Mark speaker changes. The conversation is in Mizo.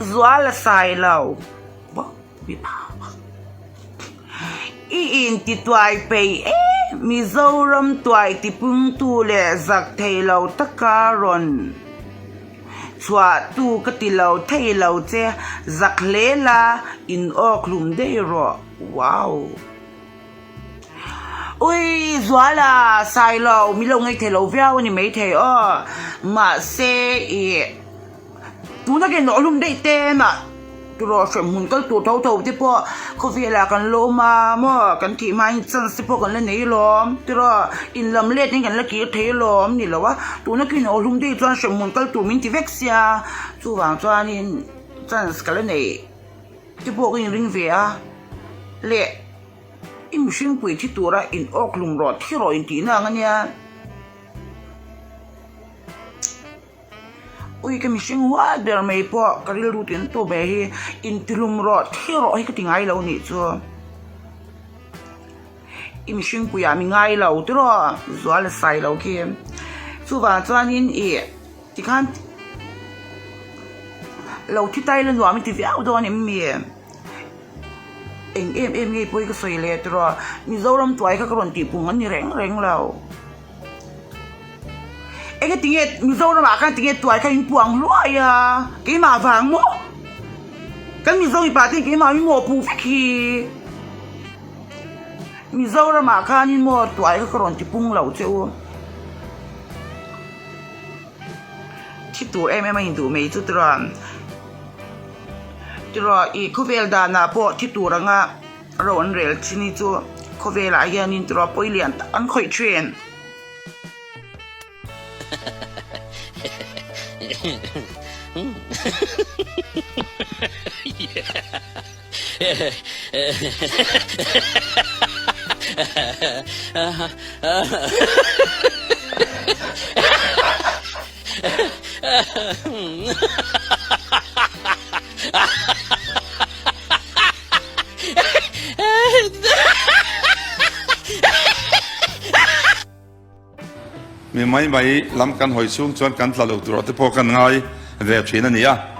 Speaker 1: Zuala Sailo. I intituai peih e, Mizoram tuai tipungtu leh zak thei lo taka rawn chhuahtu ka ti lo thei lo che, zak hle la in awk hlum daih rawh. Wow! Ui Zuala, Sailo, mi lo ngaithei lo viau a ni maithei aw, mahse ih. Tuna ke nawh hlum daih te mah turaw hrem hmun kal tur tho tho te pawh khawvelah kan la awm a maw kan thih hmain chance te pawh kan la nei alawm tiraw in lam let in kan la kir thei alawm ni lo a tuna ke nawh hlum daih chuan hrem hmun kal tur min ti vek sia chuvang chuanin chance ka la nei te pawh ka inring ve a leh i mihring pui thi tura in awk hlum rawh thi rawh intihna ang ania. Ui ka mihring huai ber mai pawh ka rilru tin tu ber hi intihlum rawh thi rawh hi ka ti ngai lo nih chu i mihring puiah mi ngai lo tiraw zual a sai lo khi chuvang chuanin ih tikhan lo thi tai la nuam i ti viau dawn em mi eng em em nge pawh hi ka sawi leh tiraw Mizoram tuai kha ka rawn tihpung an ni reng reng lo. Enge tinge Mizoram ah khan tinge tuai kha in puang hluai a, keimah vang maw? Kan Mizo mipa te keimah hi maw puh vek hi? Mizoram ah khanin maw tuai kha ka rawn ti pung lo che u. Thi tur em em a induh mai chu tiraw tiraw ih khawvel danah pawh thi tur anga. Ro an rel thin hi chu khawvelah hianin tiraw pawi lian tak an khawih thin.
Speaker 2: Mi mai mai lam kan hawi chhung chuan kan tla lo tur ah te pawh kan ngai ve thin a ni a.